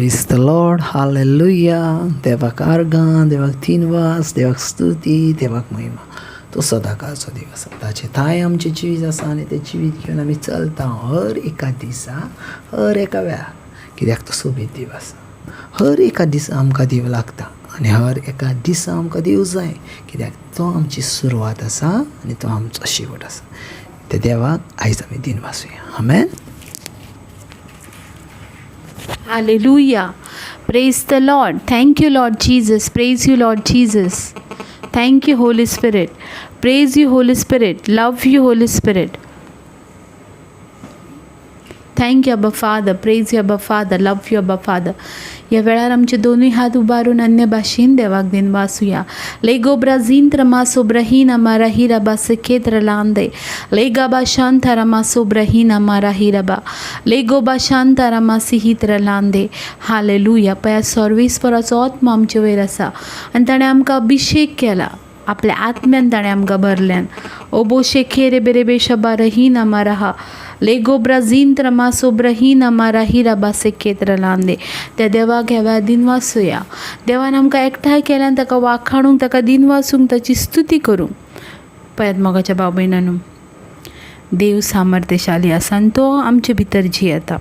Praise the Lord, hallelujah. देवाक आर्गां, देवाक दिनवास, देवाक स्तुती, देवाक महिमा. तो सदांकाळचो देव आसा. ताचें थाय आमचें जिवीत आसा आनी तें जिवीत घेवन आमी चलता हर एका दिसा, हर एका वेळार, कित्याक तो सोबीत देव आसा. हर एका दिसा आमकां देव लागता आनी हर एका दिसा आमकां देव जाय, कित्याक तो आमची सुरवात आसा आनी तो आमचो शेवट आसा. त्या देवाक आयज आमी दिनवासुया. आमेन. Hallelujah. Praise the Lord. Thank you, Lord Jesus. Praise you, Lord Jesus. Thank you, Holy Spirit. Praise you, Holy Spirit. Love you, Holy Spirit. Thank you, Abba Father. Praise you, Abba Father. Love you, Abba Father. ह्या वेळार आमचे दोनूय हात उबारून अन्य भाशेन देवाक दिनवासुया. लेगो ब्राझींत्र मासो ब्रहीन अमारा हिराबा सखेत्र लांदे लेगा बा शांतारा मासो ब्रहीन अमारा हिराबा लेगो बा शांतारा मासिहित्र लांदे. हालेलुया. पया सर्वेस्पराचो आत्मा आमचे वयर आसा आनी ताणें आमकां अभिशेक केला. आपल्या आत्म्यान ताणें आमकां भरल्यान. ओबो शेखेरे बेरेबे शबा रहीन अमाराहा लेगो ब्राझींत्र मासो ब्रहीन अमारा हिराबा सेखेत्र लांदे. त्या देवाक ह्या वेळार दिनवासुया. देवान आमकां एकठांय केल्यान ताका वाखाणूंक, ताका दिनवासूंक, ताची स्तुती करूंक. पळयात मोगाच्या भाव भयणांनो, देव सामर्थ्यशाली आसा आनी तो आमचे भितर जियेता.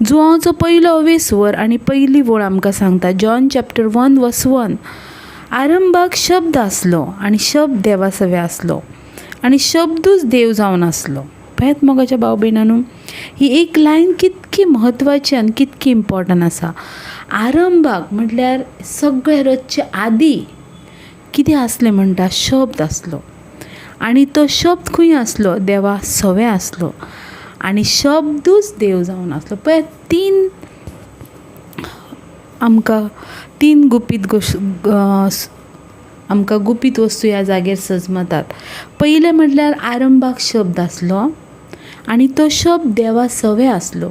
जुवांचो पयलो अवेस्वर आनी पयली वळ आमकां सांगता, जॉन चॅप्टर 1 वर्स 1. आरंभाक शब्द आसलो आनी शब्द देवा सवे आसलो आनी शब्दूच देव जावन आसलो. पळयात मोगाच्या भाव भयणांनो, ही एक लायन कितकी म्हत्वाची आनी कितकी इम्पॉर्टंट आसा. आरंभाक म्हटल्यार सगळें रचचे आदी कितें आसलें म्हणटा, शब्द आसलो आनी तो शब्द खंय आसलो, देवा सवे आसलो आनी शब्दूच देव जावन आसलो. पळयात, तीन आमकां तीन गुपीत गोश्ट, आमकां गुपीत वस्तू ह्या जाग्यार सजमतात. पयलें म्हटल्यार आरंभाक शब्द आसलो आनी तो शब्द देवा सवे आसलो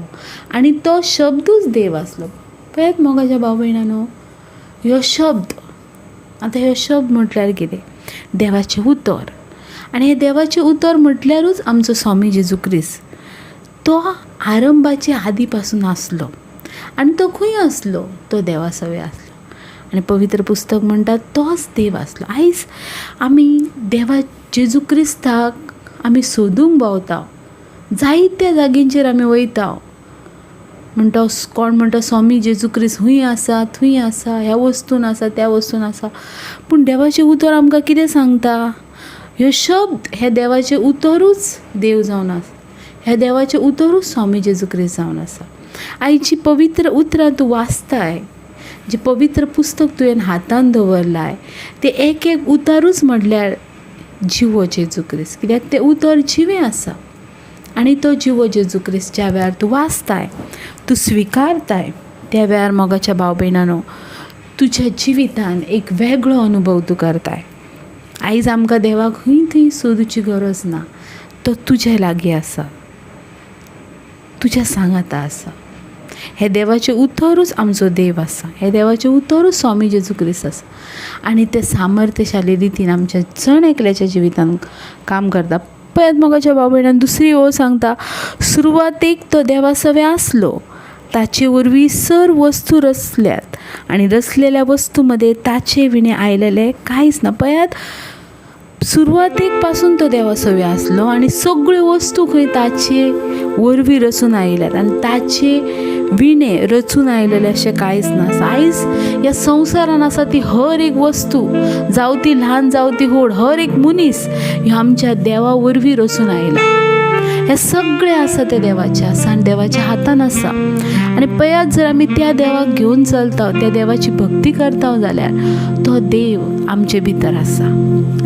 आनी तो शब्दूच देव आसलो. पळयात मोगाच्या भाव भयणांनो, ह्यो शब्द, आतां ह्यो शब्द म्हटल्यार कितें, देवाचें उतर. आनी हें देवाचें उतर म्हटल्यारूच आमचो स्वामी जेजू क्रिस्त. तो आरंभाचे आदी पासून आसलो आनी तो खंय आसलो, तो देवा सवे आसलो. आनी पवित्र पुस्तक म्हणटा तोच देव आसलो. आयज आमी देवा जेजू क्रिस्ताक आमी सोदूंक भोंवता, जायत्या जाग्यांचेर आमी वयता. म्हणटा कोण म्हणटा स्वामी जेजू क्रिस्त हूंय आसा, थंय आसा, ह्या वस्तून आसा, त्या वस्तून आसा. पूण देवाचें उतर आमकां कितें सांगता, ह्यो शब्द हे देवाचें उतरूच देव जावन आसा, ह्या देवाचें उतरूच स्वामी जेजू क्रिस्त जावन आसा. आयची पवित्र उतरां तूं वाचताय, जें पवित्र पुस्तक तुवें हातान दवरलाय, तें एक एक उतरूच म्हटल्यार जिवो जेजू क्रिस्त. कित्याक तें उतर जिवें आसा आनी तो जिवो जेजू क्रिस्त ज्या वेळार तूं वाचताय, तूं स्विकारताय, त्या वेळार मोगाच्या भाव भयणांनो तुज्या जिवितान एक वेगळो अनुभव तूं करताय. आयज आमकां देवाक खंय थंय सोदूची गरज ना, तो तुज्या लागीं आसा, तुज्या सांगाता आसा. हें देवाचें उतरूच आमचो देव आसा, हें देवाचें उतरूच स्वामी जेजू क्रिस्त आसा आनी तें सामर्थ्यशाली रितीन आमच्या जण एकल्याच्या जिवितान काम करता. पळयात मोगाच्या भाव भयणान, दुसरी ओळ सांगता, सुरवातेक तो देवा सवे आसलो, ताचे वरवीं सर्व वस्तू रचल्यात आनी रचलेल्या वस्तू मदें ताचे विणें आयलेलें कांयच ना. पळयात, सुरवातेक पासून तो देवा सवे आसलो आनी सगळ्यो वस्तू खंय ताचे वरवीं रचून आयल्यात आनी ताचे विणें रचून आयलेलें अशें कांयच ना. आयज ह्या संवसारान आसा ती हर एक वस्तू, जावं ती ल्हान जावं ती व्हड, हर एक मनीस ह्यो आमच्या देवा वरवीं रचून आयला. हें सगळें आसा तें देवाचें आसा आनी देवाच्या हातान आसा. आनी पळयात, जर आमी त्या देवाक घेवन चलता, त्या देवाची भक्ती करता जाल्यार तो देव आमचे भितर आसा.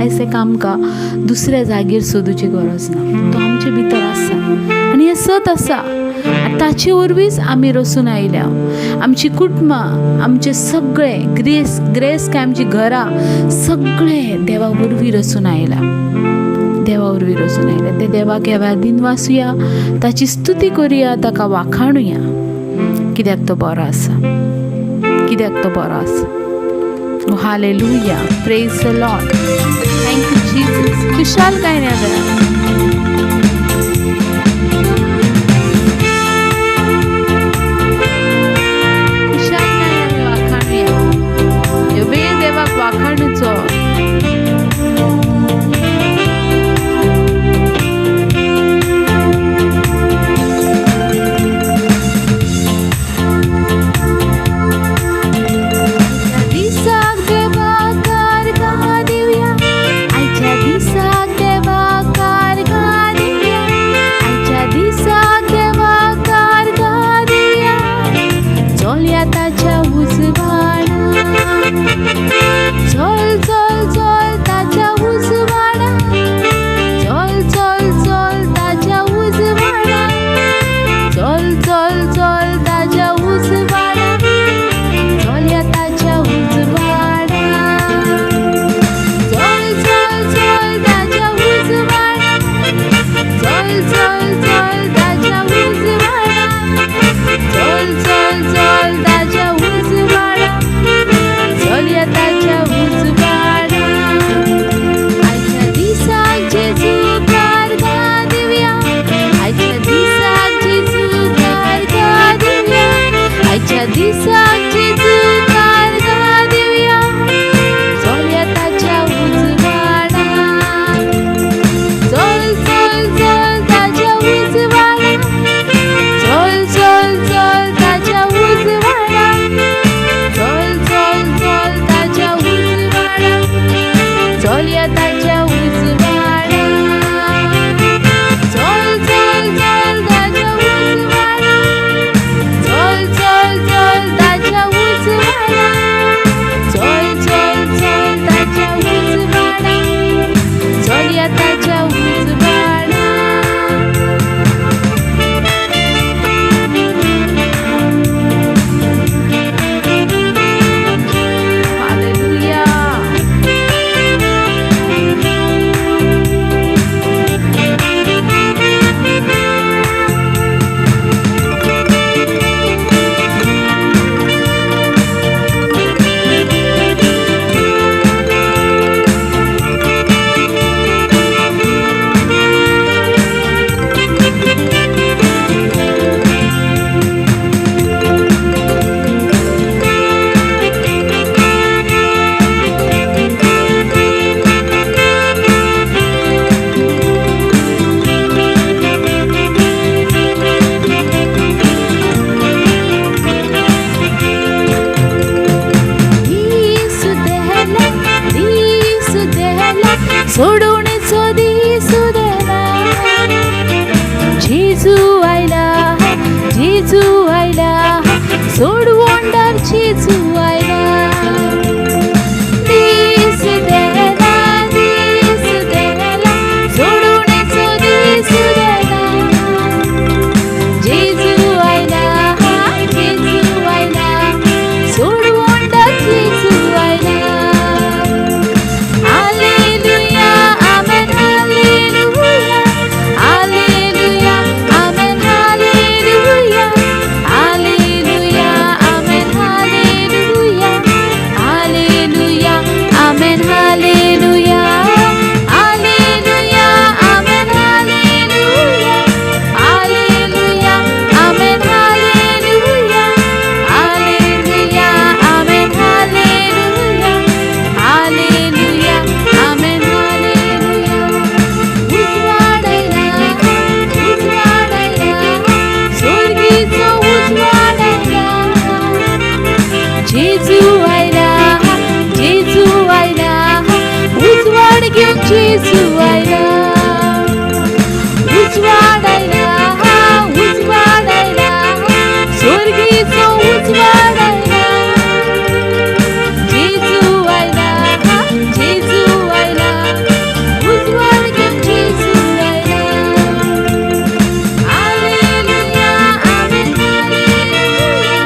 आयज ताका आमकां दुसऱ्या जागेर सोदूची गरज ना, तो आमचे भितर आसा आनी हें सत आसा. ताचे वरवींच आमी रचून आयल्या. आमची कुटुंबां, आमचे सगळे ग्रेस ग्रेस काय आमची घरां सगळें देवा वरवीं रचून आयला, देवा वरवीं रचून आयल्या. ते देवाक ह्या वेळार दिनवासुया, ताची स्तुती करुया, ताका वाखाणुया, कित्याक तो बरो आसा, कित्याक तो बरो आसा. Hallelujah, praise the Lord, thank you Jesus. खुशाल काय ह्या वेळार. आयच्या दिसाक जेजू तारगां दिवया, चलया ताच्या उजवाडा. चल चल चल ताच्या उजवाडा, चल चल चल ताच्या उजवाडा, चल चल चल ताच्या उजवाडा, चलया ताच्या उजवाडा. चल चल चल ताच्या उजवाडा, चल चल चल ताच्या उजवाडा, चल चल चल ताच्या उजवाडा, चलया ताच्या उजवाडा. हालेलुया. दीस देला, दीस देला, सोडवणेचो दीस देला. जेजू आयला, जेजू आयला, सोडवणदार जेजू आयला. दीस देला, दीस देला, सोडवणेचो दीस देला. जेजू आयला, जेजू आयला, सोडवणदार जेजू आयला. Hallelujah, amen, hallelujah, hallelujah, amen, hallelujah, hallelujah, amen, hallelujah, hallelujah, amen, hallelujah, hallelujah, amen, hallelujah, hallelujah, amen, hallelujah, hallelujah, amen, hallelujah, hallelujah, amen, hallelujah. उजवाड आयला, उजवाड आयला, स्वर्गीचो उजवाड आयला. जेजू आयला, जेजू आयला, उजवाड घेवन जेजू आयला. उजवाड आयला, उजवाड आयला, स्वर्गीचो उजवाड आयला. जेजू आयला, जेजू आयला, उजवाड घेवन जेजू आयला. Hallelujah, amen, hallelujah,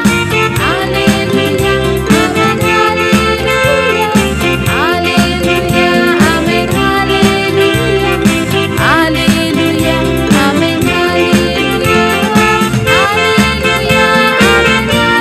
hallelujah, amen, hallelujah, hallelujah, amen, hallelujah, hallelujah, amen, hallelujah, hallelujah, amen,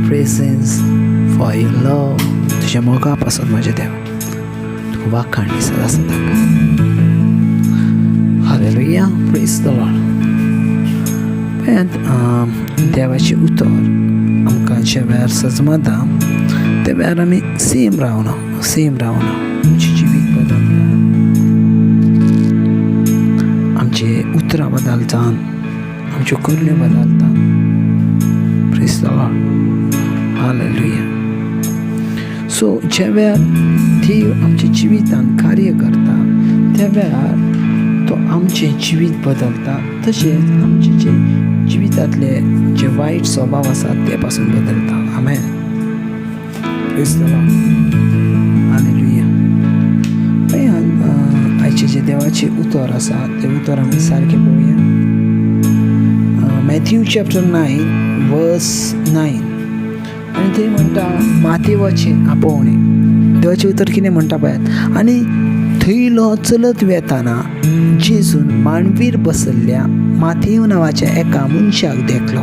Presence, for your love. तुज्या मोगा पासत म्हज्या देवा तुका वाखाणी सदां सदां. Hallelujah, praise the Lord. पळयात देवाचें उतर आमकां ज्या वेळार सजमता त्या वेळार आमी सेम रावना, सेम रावना. आमचें जिवीत बदलता, आमचें उतरां बदलता, आमच्यो करण्यो बदलता. Praise the Lord, hallelujah. So ज्या वेळार देव आमच्या जिवितान कार्य करता त्या वेळार तो आमचें जिवीत बदलता, तशेंच आमचे जे जिवितांतले जे वायट स्वभाव आसात ते पासून बदलता. आमेन, praise the Lord, hallelujah. पळयात आयचें जें देवाचें उतर आसा तें उतर आमी सारकें पळोवया. मॅथ्यू चॅप्टर 9 वर्स 9 आनी थंय म्हणटा मातेवाचें आपोवणें. देवाचें उतर कितें म्हणटा पळयात. आनी थंयलो चलत वेताना जेजून मांडवीर बसल्ल्या माथेव नांवाच्या एका मनशाक देखलो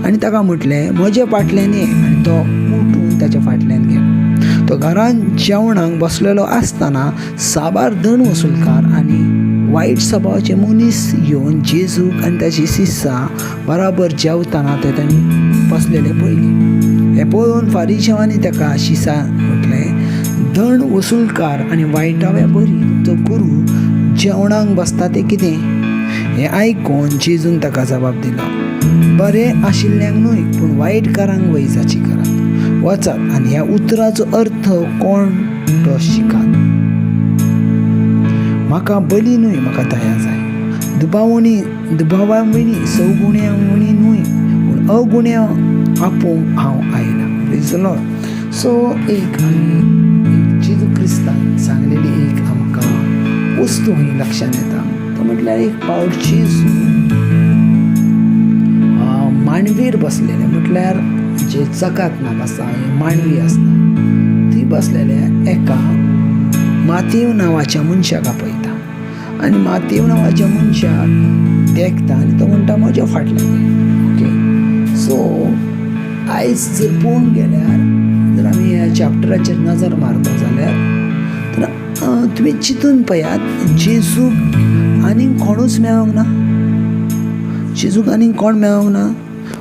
आनी ताका म्हटलें म्हज्या फाटल्यान ये. आनी तो उठून ताच्या फाटल्यान गेलो. तो घरान जेवणाक बसलेलो आसतना साबार धन वसुलकार आनी वायट सभावाचे मनीस येवन जेजूक आनी ताची शिसां बराबर जेवतना ते तांणी बसलेले पळयले. हें पळोवन फारीशांवांनी ताका शिसां म्हटलें, धन वसुलकार आनी वायटाव्या बरी तुमचो गुरू जेवणाक बसता तें कितें? हें आयकून जेजून ताका जबाब दिलो, बरें आशिल्ल्यांक न्हय पूण वायटकारांक वैजाची करात. वचात आनी ह्या उतराचो अर्थ कोण तो शिकात. म्हाका बली न्हय, म्हाका दया जाय. दुबावावणी सवगुण्यावणी न्हय पूण अवगुण्या आपोवंक हांव आयला. Praise the Lord. सो एक आमी जेजू क्रिस्तान सांगलेली एक आमकां वस्तू ही लक्षांत येता. तो म्हटल्यार एक पावट जेजू मांडवीर बसलेले, म्हटल्यार जे चकात नाक आसा, मांडवी आसता ती बसलेले एका मातेव नांवाच्या मनशाक आपयता आनी मातेव नांवाच्या मनशाक देखता आनी तो म्हणटा म्हज्या फाटल्यान. ओके, सो आयज जर पळोवंक गेल्यार जर आमी ह्या चॅप्टराचेर नजर मारता जाल्यार तर तुमी चिंतून पळयात, जेजूक आनीक कोणूच मेळोंक ना, जेजूक आनीक कोण मेळोंक ना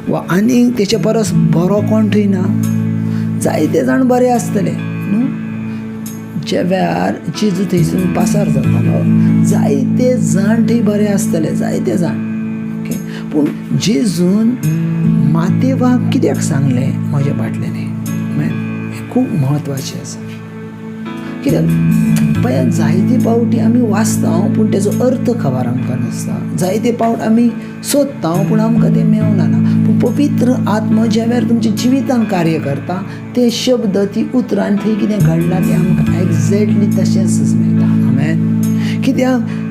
वा आनीक तेचे परस बरो कोण थंय ना. जायते जाण बरे आसतले न्हू, ज्या वेळार जेजू थंयसून पासार जातालो जायते जाण थंय बरे आसतले, जायते जाण. ओके, पूण जेजून मातेवाक कित्याक सांगलें म्हज्या फाटल्यान? हें खूब म्हत्वाचें आसा. कित्याक पळयात, जायते पावटी आमी वाचता पूण तेजो अर्थ खबर आमकां नासता. जायते पावट आमी सोदता पूण आमकां तें मेवना ना. पूण पवित्र आत्मा ज्या वेळार तुमच्या जिवितान कार्य करता ते शब्द, ती उतरां आनी थंय कितें घडलां तें आमकां एग्जॅक्टली तशेंच मेळटा. आमेन. कित्याक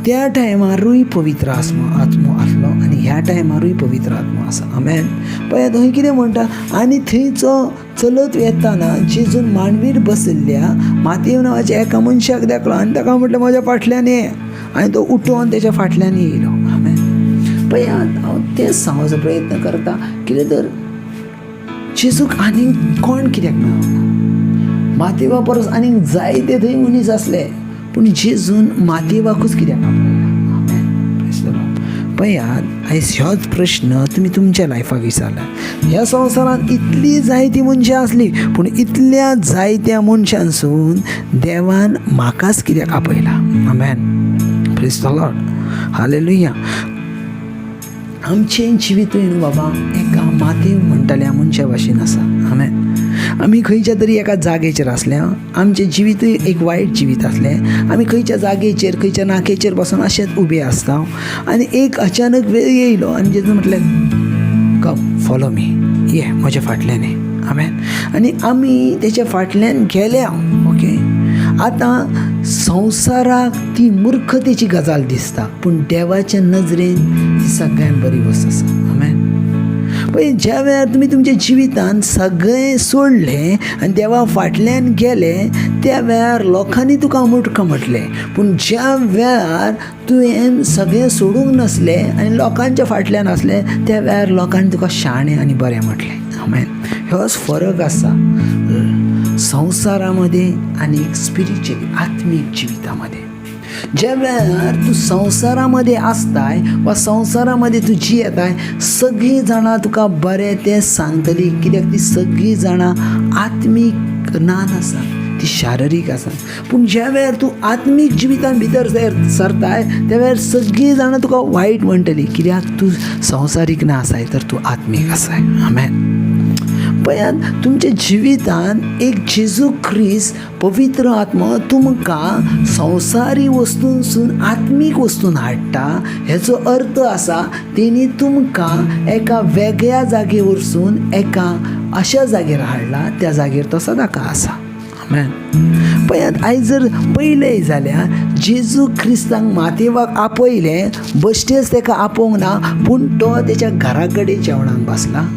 त्या टायमारूय पवित्र आत्मो आसलो आनी ह्या टायमारूय पवित्र आत्मो आसा. आमेन. पळयात थंय कितें म्हणटा, आनी थंयचो चलत येताना जेजून मांडवीर बशिल्ल्या मातेव नांवाच्या एका मनशाक देखलो आनी ताका म्हटलें म्हज्या फाटल्यान ये, आनी तो उठोवन तेच्या फाटल्यान येयलो. आमेन. पळयात, हांव तेंच सांगपाचो प्रयत्न करता, कितें तर जेजूक आनीक कोण कित्याक मेळना? मातेवा परस आनीक जायते थंय मनीस आसले पूण जेजून मातेवाकूच कित्याक आपयला? आमेन. Praise the Lord. पळयात, आयज होच प्रश्न तुमी तुमच्या लायफाक विचारला. ह्या संवसारांत इतली जायती मनशां आसली पूण इतल्या जायत्या मनशांसून देवान म्हाकाच कित्याक आपयला? आमेन. Praise the Lord. Hallelujah. आमचें जिवितूय न्हू बाबा एका मातेव म्हणटल्या मनशा भाशेन आसा. आमेन. आमी खंयच्या तरी एका जागेचेर आसल्या, आमचें जिवितूय एक वायट जिवीत आसलें. आमी खंयच्या जागेचेर, खंयच्या नाकेचेर बसून अशेंच उबे आसता आनी एक अचानक वेळ येयलो आनी जेजून म्हटलें कम फॉलो मी, ये म्हज्या फाटल्यान ये. आमेन. आनी आमी तेच्या फाटल्यान गेल्या. ओके, आतां संवसाराक ती मूर्खतेची गजाल दिसता पूण देवाच्या नजरेन ती सगळ्यान बरी वस्त आसा. आमेन. पळय, ज्या वेळार तुमी तुमच्या जिवितान सगळें सोडलें आनी देवा फाटल्यान गेले त्या वेळार लोकांनी तुका मूर्ख म्हटलें, पूण ज्या वेळार तुवें सगळें सोडूंक नासलें आनी लोकांच्या फाटल्यान आसलें त्या वेळार लोकांनी तुका शाणें आनी बरें म्हटलें. आमेन. होच फरक आसा संवसारा मदें आनी एक स्पिरिच्युअली आत्मीक जिविता मदें. ज्या वेळार तूं संवसारा मदें आसताय वा संवसारा मदें तूं जियेताय सगळीं जाणां तुका बरें तें सांगतलीं, कित्याक ती सगळीं जाणां आत्मीक ना आसा, ती शारिरीक आसा. पूण ज्या वेळार तूं आत्मीक जिवितान भितर सरताय त्या वेळार सगळीं जाणां तुका वायट म्हणटलीं, कित्याक तूं संवसारीक ना आसाय तर तूं आत्मीक आसाय. आमेन. पळयात, तुमच्या जिवितान एक जेजू क्रिस्त पवित्र आत्मा तुमकां संवसारी वस्तूंसून आत्मीक वस्तून हाडटा. हेचो अर्थ आसा तेणी तुमकां एका वेगळ्या जागेर वरसून एका अशा जागेर हाडला, त्या जागेर तो सदांकाळ आसा. आमेन. पळयात, आयज जर पयलें जाल्यार जेजू क्रिस्तांक मातेवाक आपयलें, बश्टेच ताका आपोवंक ना पूण तो तेच्या घरा कडेन जेवणाक बसला.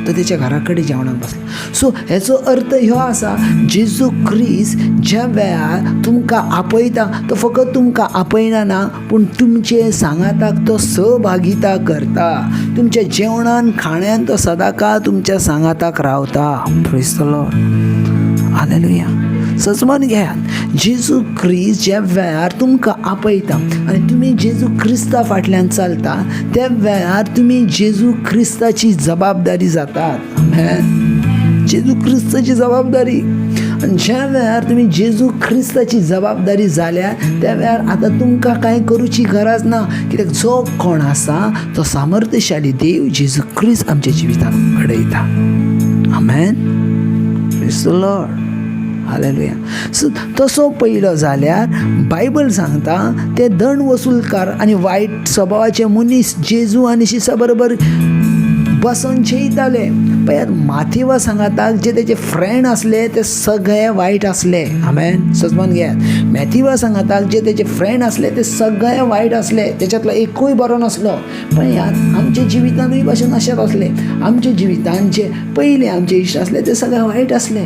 तो तेच्या घरा कडेन जेवणाक बसला. सो हेचो अर्थ ह्यो आसा, जेजू क्रिस्त ज्या वेळार तुमकां आपयता तो फकत तुमकां आपयना ना पूण तुमचे सांगाताक तो सहभागिता करता. तुमच्या जेवणान खाण्यान तो सदांकाळ तुमच्या सांगाताक रावता. Praise the Lord. हालेलुया. सजमन घेयात, जेजू क्रिस्त ज्या वेळार तुमकां आपयता आनी तुमी जेजू क्रिस्ता फाटल्यान चलता त्या वेळार तुमी जेजू क्रिस्ताची जबाबदारी जातात. आमेन. जेजू क्रिस्ताची जबाबदारी. आनी ज्या वेळार तुमी जेजू क्रिस्ताची जबाबदारी जाल्या त्या वेळार आतां तुमकां कांय करूची गरज ना, कित्याक जो कोण आसा तो सामर्थ्यशाली देव जेजू क्रिस्त आमच्या जिवितान घडयता. आमेन. Praise the Lord. Hallelujah. So तसो पयलो जाल्यार बायबल सांगता ते दंड वसूलकार आनी वायट स्वभावाचे मनीस जेजू आनी शिसा बरोबर बसून जेयताले. पळयात, माथेवा सांगाताक जे तेजे फ्रेंड आसले ते सगळे वायट आसले. आमेन. सजमान घेयात, मॅथिवा सांगाताक जे तेजे फ्रेंड आसले ते सगळे वायट आसले, तेच्यातलो एकूय बरो नासलो. पळयात, आमच्या जिवितानूय भाशेन अशेंच आसलें. आमच्या जिवितान जे पयले आमचे इश्ट आसले ते सगळे वायट आसले.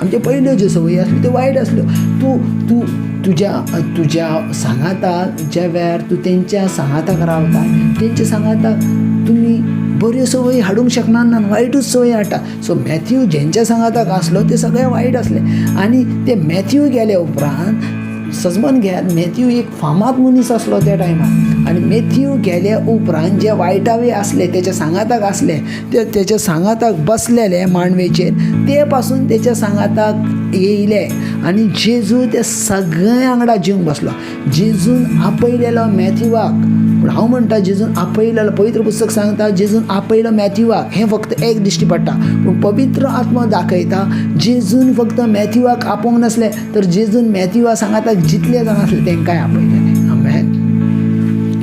आमचे पयल्यो ज्यो संवयी आसल्यो त्यो वायट आसल्यो. तूं तूं तुज्या तुज्या सांगाताक ज्या वेळार तूं तेंच्या सांगाताक रावता, तेंच्या सांगाताक तुमी बऱ्यो संवयी हाडूंक शकना ना, वायटूच संवयी हाडटा. सो मॅथ्यू जेंच्या सांगाताक आसलो ते सगळे वायट आसले. आनी ते मॅथ्यू गेले उपरांत सजमन घेयात, मॅथ्यू एक फामाद मनीस आसलो त्या टायमार. आनी मॅथ्यू गेल्या उपरांत जे वायटावे आसले तेच्या सांगाताक आसले ते तेच्या सांगाताक बसलेले मांडवेचेर, ते पासून तेच्या सांगाताक येयले आनी जेजू ते सगळ्या वांगडा जेवंक बसलो. जेजून आपयलेलो मॅथ्यूवाक. पूण हांव म्हणटा जेजून आपयलेलो, पवित्र पुस्तक सांगता जेजून आपयलो मॅथ्यूवाक, हें फक्त एक दिश्टी पडटा. पूण पवित्र आत्मा दाखयता जेजून फक्त मॅथ्यूवाक आपोवंक नासलें, तर जेजून मॅथ्यूवा सांगाताक जितले जाण आसले तेंकांय आपयलेलें. आमेन.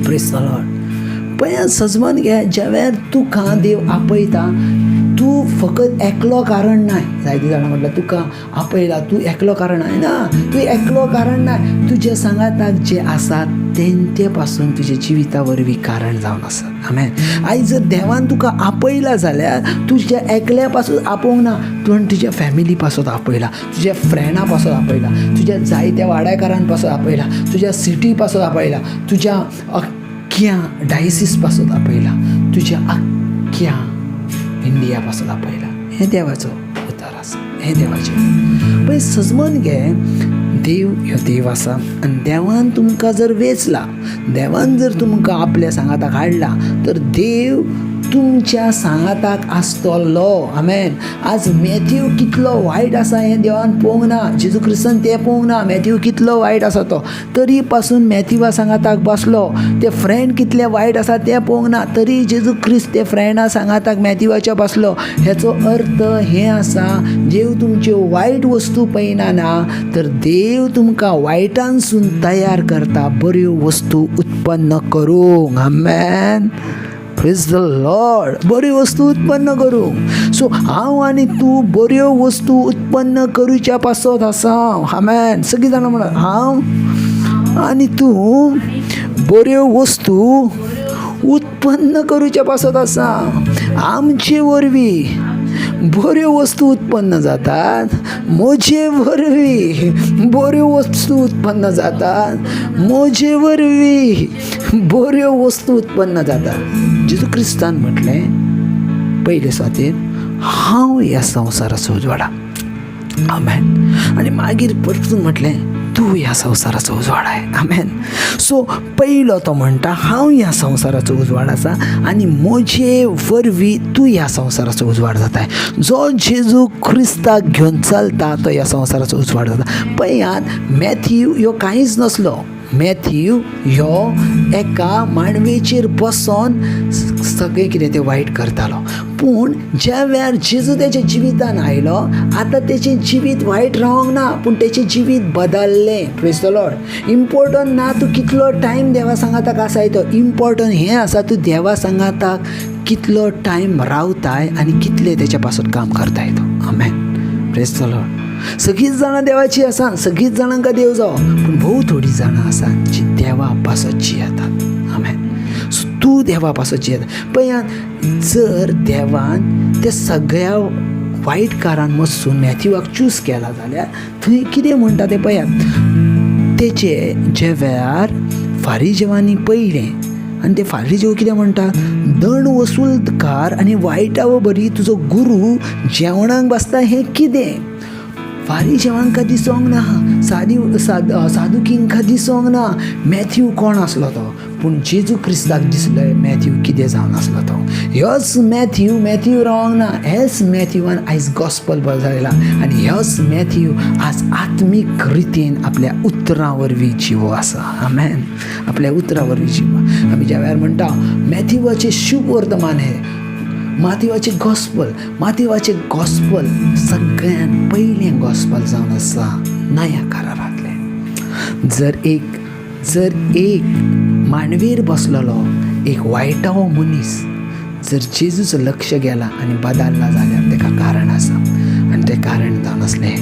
Praise the Lord. पळयात, सजमन घे, ज्या वेळार तुका देव आपयता तूं फकत एकलो कारण नाय. जायतीं जाणां म्हटल्यार तुका आपयला तूं एकलो कारण नाय. ना, तूं एकलो कारण नाय. तुज्या सांगाताक जे आसा तेंचे पासून तुज्या जिविता वरवीं कारण जावन आसा. आमेन. आयज जर देवान तुका आपयला जाल्यार तुज्या एकल्या पासून आपोवंक ना, तुवें तुज्या फॅमिली पासत आपयला, तुज्या फ्रेंडा पासत आपयला, तुज्या जायत्या वाड्याकारां पासत आपयला, तुज्या सिटी पासत आपयला, तुज्या अख्ख्या डायसीस पासत आपयला, तुज्या अख्ख्या इंडिया पासत आपयला. हें देवाचो उतार आसा, हें देवाचें. पळय, सजमन घे, देव ह्यो देव आसा आनी देवान तुमकां जर वेंचला, देवान जर तुमकां आपल्या सांगाताक हाडला तर देव तुमच्या सांगाताक आसतलो. आमेन. आज मॅथ्यू कितलो वायट आसा हें देवान पळोवंक ना, जेजू क्रिस्तान तें पळोवंक ना मॅथ्यू कितलो वायट आसा तो, तरी पासून मॅथ्यूवा सांगाताक बसलो. ते फ्रेंड कितले वायट आसा तें पळोवंक ना, तरी जेजू क्रिस्त ते फ्रेंडा सांगाताक मॅथ्यूवाच्या बसलो. हेचो अर्थ हें आसा, देव तुमच्यो वायट वस्तू पळयना ना, तर देव तुमकां वायटांसून तयार करता बऱ्यो वस्तू उत्पन्न करूंक. आमेन. Praise the Lord. बऱ्यो वस्तू उत्पन्न करूंक. सो हांव आनी तूं बऱ्यो वस्तू उत्पन्न करूच्या पासत आसा. आमेन. सगळीं जाणां म्हणा, हांव आनी तूं बऱ्यो वस्तू उत्पन्न करूच्या पासत आसा. आमचे वरवीं बऱ्यो वस्तू उत्पन्न जातात, म्हजे वरवीं बऱ्यो वस्तू उत्पन्न जातात, म्हजे वरवीं बऱ्यो वस्तू उत्पन्न जातात. जेजू क्रिस्तान म्हटलें पयले स्वातीर, हांव ह्या संवसाराचो उजवाडा. आमेन. आनी मागीर परतून म्हटलें, तूं ह्या संवसाराचो उजवाड आहे. आमेन. सो पयलो तो म्हणटा हांव ह्या संवसाराचो उजवाड आसा आनी म्हजे वरवीं तूं ह्या संवसाराचो उजवाड जाताय. जो जेजू क्रिस्ताक घेवन चलता तो ह्या संवसाराचो उजवाड जाता. पळयात, मॅथ्यू ह्यो कांयच नासलो. मॅथ्यू ह्यो एका मांडवेचेर बसोन सगळें कितें तें वायट करतालो. पूण ज्या वेळार जेजू तेच्या जिवितान आयलो, आतां तेचें जिवीत वायट रावंक ना, पूण तेचें जिवीत बदल्लें. Praise the Lord. Important ना तूं कितलो टायम देवा सांगाताक आसाय तो, इम्पोर्टंट हें आसा तूं देवा सांगाताक कितलो टायम रावताय आनी कितलें तेच्या पासत काम करताय तो. आमेन. Praise the Lord. सगळींच जाणां देवाची आसा, सगळींच जाणांका देव जावो, पूण भोव थोडीं जाणां आसा जी देवा पासत जियेतात. आमेन. सो तूं देवा पासत जियेता. पळयात, जर देवान त्या सगळ्या वायटकारान मदसून मॅथ्यूवाक चूज केला जाल्यार थंय कितें म्हणटा तें पळयात. तेचे जे वेळार फारीजेवांनी पळयलें आनी ते फारीजेव कितें म्हणटा, दंड वसूलकार आनी वायटा बरी तुजो गुरू जेवणाक बसता हें कितें? फारीजेवांका दिसोंक ना, सादी सादुकींका दिसोंक ना मॅथ्यू कोण आसलो तो, पूण जेजू क्रिस्ताक दिसलें मॅथ्यू कितें जावन आसलो तो. ह्योच मॅथ्यू मॅथ्यू रावंक ना, हेच मॅथ्यूवान आयज गॉस्पल बजायला आनी ह्योच मॅथ्यू आज आत्मीक रितीन आपल्या उतरां वरवीं जिवो आसा. आमेन. आपल्या उतरां वरवीं जिवो. आमी ज्या वेळार म्हणटा मॅथ्यूवाचें शुभ वर्तमान हें, माथेवाचें गॉस्पल, माथेवाचें गॉस्पल सगळ्यान पयलें गॉस्पल जावन आसा नया करारांतलें. जर एक मांडवीर बसलेलो एक वायटावो मनीस जर जेजूचो लक्ष गेला आनी बदलला जाल्यार ताका कारण आसा, आनी तें कारण जावन आसलें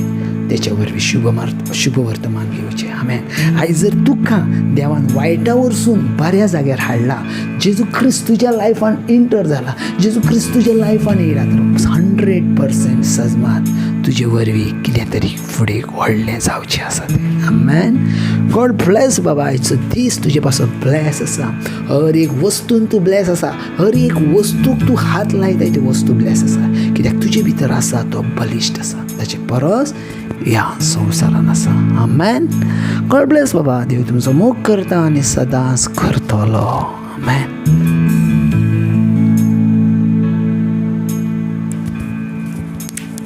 तेचे वरवीं शुभ वर्तमान घेवचें. आमेन. आयज जर तुका देवान वायटा वरसून बऱ्या जाग्यार हाडला, जेजू क्रिस्त तुज्या लायफान इंटर जाला, जेजू क्रिस्त तुज्या लायफान येयला, तर 100% सजमात तुजे वरवीं कितें तरी फुडें व्हडलें जावचें आसा तें. आमेन. गॉड ब्लेस बाबा. आयचो दीस तुजे पासून ब्लेस आसा. हर एक वस्तून तूं ब्लेस आसा, हर एक वस्तूक तूं हात लायताय ती वस्तू ब्लेस आसा, कित्याक तुजे भितर आसा तो बलिश्ट आसा, ताचे परस ह्या संवसारान आसा. आमेन. गॉड ब्लेस बाबा. देव तुमचो मोग करता आनी सदांच करतलो. आमेन.